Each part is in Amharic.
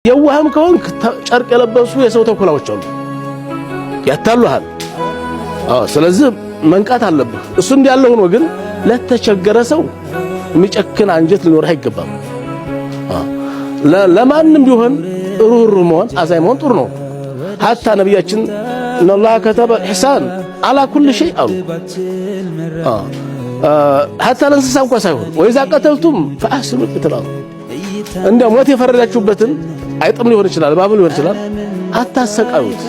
የዋህም ከሆንክ ጨርቅ የለበሱ የሰው ተኩላዎች አሉ፣ ያታሉሃል። አዎ፣ ስለዚህ መንቃት አለብህ። እሱ እንዲያለ ሆኖ ግን ለተቸገረ ሰው የሚጨክን አንጀት ሊኖርህ አይገባም። ለማንም ቢሆን ሩህሩህ መሆን አዛኝ መሆን ጥሩ ነው። حتى ነቢያችን إن الله كتب الإحسان على كل شيء አሉ። حتى ለእንስሳ እንኳ ሳይሆን وإذا قتلتم فأحسنوا القتل አሉ። እንደ ሞት የፈረዳችሁበትን አይጥም ሊሆን ይችላል፣ እባብም ሊሆን ይችላል፣ አታሰቃዩት፣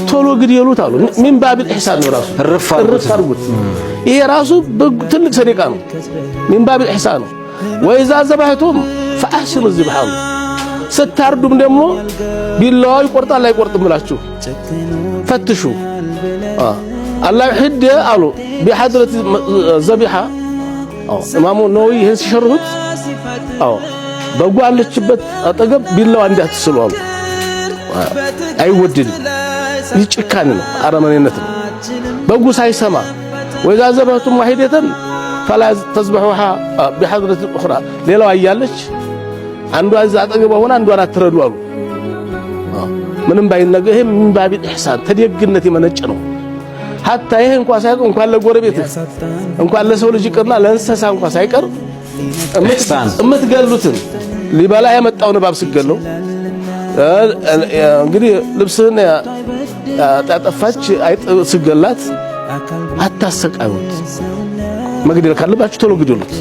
ቶሎ ግደሉት አሉ። من باب الإحسان ነው ራሱ እርፍ አድርጉት። ይሄ ራሱ ትልቅ ሰደቃ ነው። من باب الإحسان ነው። وإذا ذبحتم فأحسنوا الذبح አሉ። ስታርዱም ደግሞ ቢላዋው ይቆርጣል አይቆርጥም ብላችሁ ፈትሹ። ألا يحد አሉ بحضرة الذبيحة። ኢማሙ ነወዊ ይህን ሲሸርሁት፣ አዎ በጉ አለችበት አጠገብ ቢላዋ እንዳትስሉ አሉ። አይወደድም። ይህ ጭካኔ ነው፣ አረመኔነት ነው። በጉ ሳይሰማ وإذا ذبحتم واحدة فلا تذبحوها بحضرة الأخرى፣ ሌላዋ እያለች አንዷ እዛ አጠገቧ ሆና አንዷን አትረዱ አሉ። ምንም ባይነገር ይሄ من باب الإحسان ተደግነት የመነጨ ነው። حتى ይሄ እንኳን ሳይቀር እንኳን ለጎረቤትህ እንኳን ለሰው ልጅ ይቅርና ለእንስሳ እንኳን ሳይቀር እምትገሉትን ሊበላ የመጣውን እባብ ስገለው እንግዲህ ልብስህን ያጠፋች አይጥ ስገላት አታሰቃዩት። መግደል ካለባችሁ ቶሎ ግደሉት።